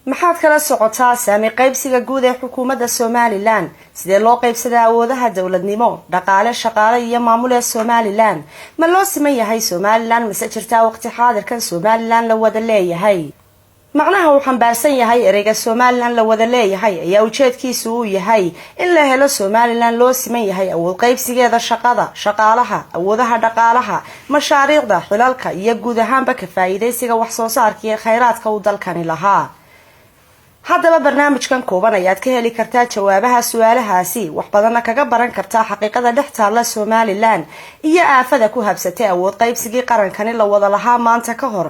Maxaad kala socotaa saami qaybsiga guud ee xukuumadda Somaliland? Sidee loo qaybsadaa awoodaha dowladnimo, dhaqaale, shaqaale iyo maamul ee Somaliland? Ma loo siman yahay Somaliland, mase jirtaa waqti xaadirkan Somaliland la wada leeyahay? Macnaha uu xambaarsan yahay ereyga Somaliland la wada leeyahay ayaa ujeedkiisu uu yahay in la helo Somaliland loo siman yahay awood qaybsigeeda shaqada, shaqaalaha, awoodaha dhaqaalaha, mashaariicda, xilalka iyo guud ahaanba ka faa'iidaysiga wax soo saarka iyo khayraadka uu dalkani lahaa. Haddaba barnaamijkan kooban ayaad ka heli kartaa jawaabaha su-aalahaasi, wax badanna kaga baran kartaa xaqiiqada dhex taalla Somaliland iyo aafada ku habsatay awood qaybsigii qarankani la wada lahaa maanta ka hor,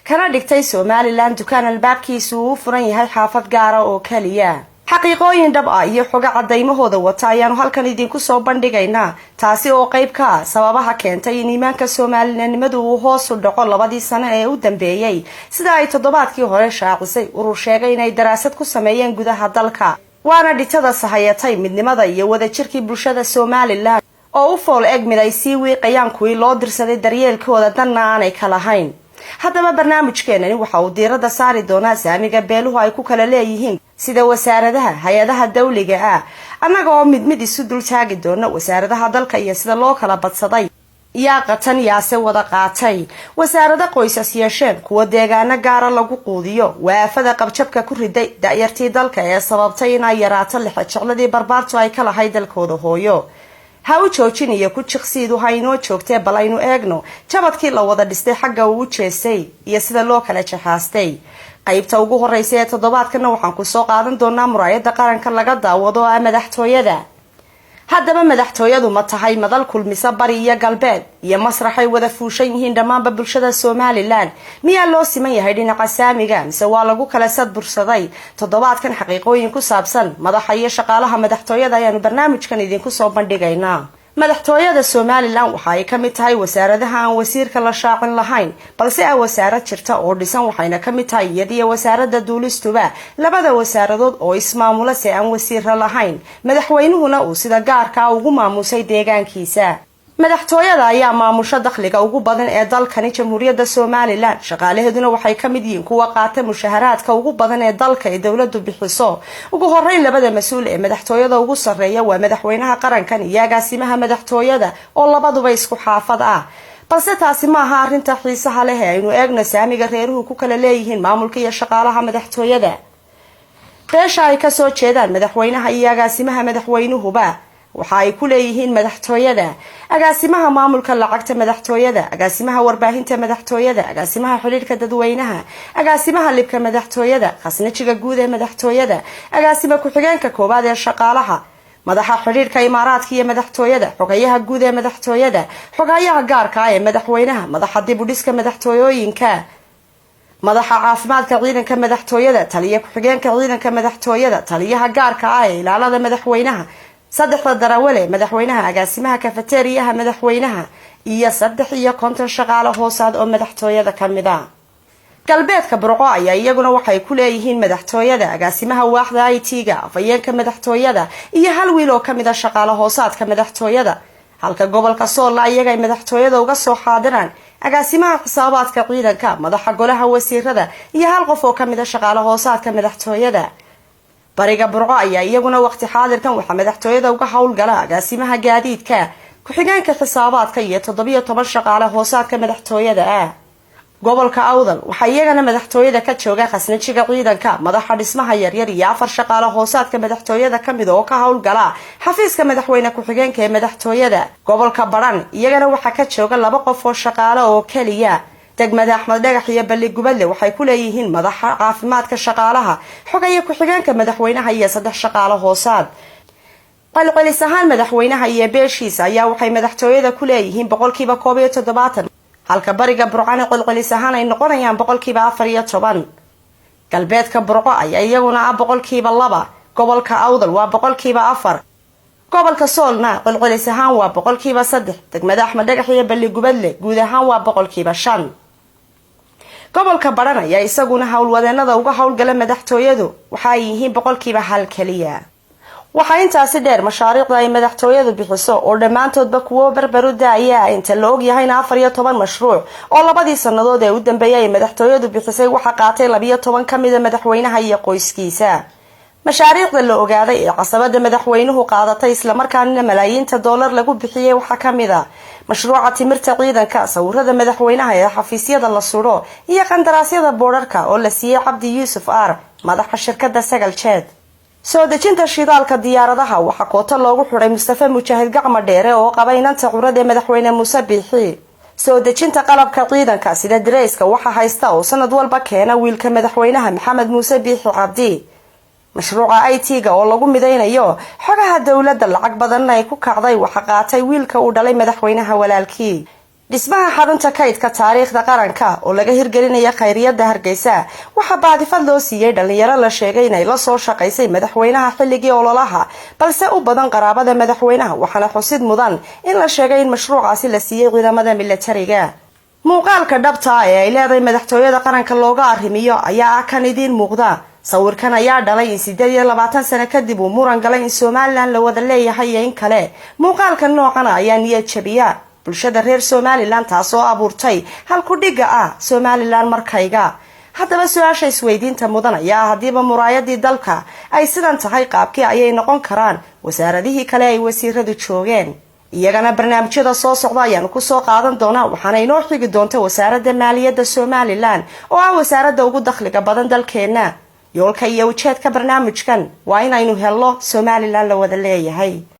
kana dhigtay Somaliland dukaan albaabkiisu uu u furan yahay xaafad gaara oo keliya. Xaqiiqooyin dhab ah iyo xogo cadaymahooda wata ayaanu halkan idinku soo bandhigaynaa, taasi oo qayb ka ah sababaha keentay in iimaanka Soomaalinimadu uu hoos u dhaco 2dii sano ee u dambeeyey, sida ay toddobaadkii hore shaacisay urur sheegay inay daraasad ku sameeyeen gudaha dalka. Waana dhitada sahayatay midnimada iyo wadajirkii bulshada Somaliland oo u fool eg mid ay sii wiiqayaan kuwii loo dirsaday daryeelkooda, danna aanay ka lahayn. Haddaba barnaamijkeenani waxa uu diiradda saari doonaa saamiga beeluhu ay ku kala leeyihiin sida wasaaradaha, hay-adaha dawliga ah, annaga oo mid mid isu dul taagi doona wasaaradaha dalka iyo sida loo kala badsaday, yaa qatan, yaase wada qaatay, wasaarado qoysas yeesheen, kuwa deegaano gaara lagu quudiyo, waafada qabjabka ku riday da-yartii dalka ee sababtay inay yaraato lixajecladii barbaartu ay ka lahayd dalkooda hooyo. Ha u joojin iyo ku jiqsiidu ha inoo joogtee, bal aynu eegno jabadkii la wada dhistay xagga uu u jeestay iyo sida loo kala jaxaastay. Qaybta ugu horeysa ee toddobaadkana waxaan kusoo qaadan doonaa muraayada qaranka laga daawado oo ah madaxtooyada. Haddaba madaxtooyadu ma tahay madal kulmisa bari iyo galbeed iyo masraxay wada fuushan yihiin dhammaanba bulshada Somaliland? Miyaa loo siman yahay dhinaca saamiga, mise waa lagu kala sadbursaday? Toddobaadkan xaqiiqooyin ku saabsan madaxa iyo shaqaalaha madaxtooyada ayaanu barnaamijkan idinku soo bandhigaynaa. Madaxtooyada Somaliland waxa ay ka mid tahay wasaaradaha aan wasiirka la shaacin lahayn, balse ah wasaarad jirta oo dhisan, waxayna ka mid tahay iyadiyo wasaarada duulistuba labada wasaaradood oo ismaamula se aan wasiiro lahayn, madaxweynuhuna uu sida gaarkaa ugu maamusay deegaankiisa. Madaxtooyada ayaa maamusho dakhliga ugu badan ee dalkani Jamhuuriyadda Somaliland, shaqaalaheeduna waxay ka mid yihiin kuwa qaata mushaharaadka ugu badan ee dalka ee dowladu bixiso. Ugu horeyn, labada mas-uul ee madaxtooyada ugu sarreeya waa madaxweynaha qarankan iyo agaasimaha madaxtooyada oo labaduba isku xaafad ah. Balse taasi maaha arrinta xiisaha leh ee aynu eegno saamiga reeruhu ku kala leeyihiin maamulka iyo shaqaalaha madaxtooyada. Beesha ay kasoo jeedaan madaxweynaha iyo agaasimaha madaxweynuhuba waxa ay ku leeyihiin madaxtooyada agaasimaha maamulka lacagta madaxtooyada, agaasimaha warbaahinta madaxtooyada, agaasimaha xidhiidhka dadweynaha, agaasimaha libka madaxtooyada, khasnajiga guud ee madaxtooyada, agaasima ku-xigeenka koowaad ee shaqaalaha, madaxa xidhiidhka Imaaraadka iyo madaxtooyada, xogayaha guud ee madaxtooyada, xogayaha gaarka ah ee madaxweynaha, madaxa dib u dhiska madaxtooyooyinka, madaxa caafimaadka ciidanka madaxtooyada, taliya ku-xigeenka ciidanka madaxtooyada, taliyaha gaarka ah ee ilaalada madaxweynaha, saddexda darawale madaxweynaha, agaasimaha kafeteriyaha madaxweynaha iyo 53 shaqaale hoosaad oo madaxtooyada ka mid a. Galbeedka Burco ayaa iyaguna waxay ku leeyihiin madaxtooyada agaasimaha waaxda IT-ga, afhayeenka madaxtooyada iyo hal wiil oo kamid a shaqaale hoosaadka madaxtooyada, halka gobolka Soolla iyaga ay madaxtooyada uga soo xaadiraan agaasimaha xisaabaadka ciidanka, madaxa golaha wasiirada iyo hal qof oo kamid a shaqaale hoosaadka madaxtooyada. Bariga Burco ayaa iyaguna waqti xaadirkan waxaa madaxtooyada uga howlgala agaasimaha gaadiidka, ku-xigeenka xisaabaadka iyo 17 shaqaale hoosaadka madaxtooyada ah. Gobolka Awdal waxaa iyagana madaxtooyada ka jooga khasnajiga ciidanka, madaxa dhismaha yaryar iyo afar shaqaale hoosaadka madaxtooyada kamid oo ka howlgala xafiiska madaxweyne ku-xigeenka ee madaxtooyada. Gobolka Badhan iyagana waxaa ka jooga laba qof oo shaqaale oo keliya. Degmada Axmed Dhagax iyo Balligubadle waxay ku leeyihiin madaxa caafimaadka shaqaalaha, xogaya ku-xigeenka madaxweynaha iyo saddex shaqaale hoosaad. Celcelis ahaan madaxweynaha iyo beeshiisa ayaa waxay madaxtooyada ku leeyihiin 71%, halka bariga Burcana celcelis ahaan ay noqonayaan 14%. Galbeedka Burco ayaa iyaguna ah 2%. Gobolka Awdal waa 4%. Gobolka Soolna celcelis ahaan waa 3%. Degmada Axmed Dhagax iyo Balligubadle guud ahaan waa 5%. Gobolka Badhan ayaa isaguna howlwadeenada uga howlgala madaxtooyadu waxa ay yihiin 1% keliya. Waxaa intaasi dheer mashaariicda ay madaxtooyadu bixiso oo dhammaantoodba kuwo berberu da-ya. Inta la ogyahayna, 14 mashruuc oo labadii sannadood ee u dambeeyay ay madaxtooyadu bixisay waxaa qaatay 12 ka mida madaxweynaha iyo qoyskiisa. Mashaariicda la ogaaday ee casabada madaxweynuhu qaadatay, islamarkaana malaayiinta doolar lagu bixiyey, waxaa kamid a mashruuca timirta ciidanka, sawirada madaxweynaha ee xafiisyada la sudho iyo qandaraasyada boodharka oo la siiyey Cabdi Yuusuf Ar, madaxa shirkada Sagal Jeed. Soo dejinta shidaalka diyaaradaha waxaa kooto loogu xidhay Mustafe Mujaahid Gacma Dheere oo qaba inanta curad ee madaxweyne Muuse Biixi. Soo dejinta qalabka ciidanka sida dareyska waxaa haysta oo sanad walba keena wiilka madaxweynaha, Maxamed Muuse Biixi Cabdi. Mashruuca IT-ga oo lagu midaynayo xogaha dowladda, lacag badanna ay ku kacday, waxa qaatay wiilka uu dhalay madaxweynaha walaalkii. Dhismaha xarunta kaydka taariikhda qaranka oo laga hirgelinaya Khayriyada Hargeysa waxaa baadifad loo siiyey dhalinyaro la sheegay inay lasoo shaqaysay madaxweynaha xilligii ololaha, balse u badan qaraabada madaxweynaha. Waxaana xusid mudan in la sheegay in mashruucaasi la siiyey ciidamada milatariga. Muuqaalka dhabta ee ay leedahay madaxtooyada qaranka looga arrimiyo ayaa ah kan idiin muuqda. Sawirkan ayaa dhalay in 28 sano kadib uu muran galay in Somaliland la wada leeyahay iyo in kale. Muuqaalka noocana ayaa niyad jabiya bulshada reer Somaliland, taasoo abuurtay halku-dhigga ah "Somaliland markayga". Haddaba su-aasha isweydiinta mudan ayaa ah, haddiiba muraayadii dalka ay sidan tahay, qaabkii ayay noqon karaan wasaaradihii kale ay wasiiradu joogeen? Iyagana barnaamijyada soo socda ayaanu kusoo qaadan doonaa, waxaana inoo xigi doonta Wasaaradda Maaliyadda Somaliland oo ah wasaaradda ugu dakhliga badan dalkeenna. Yoolka iyo ujeedka barnaamijkan waa inaynu helno Somaliland la wada leeyahay.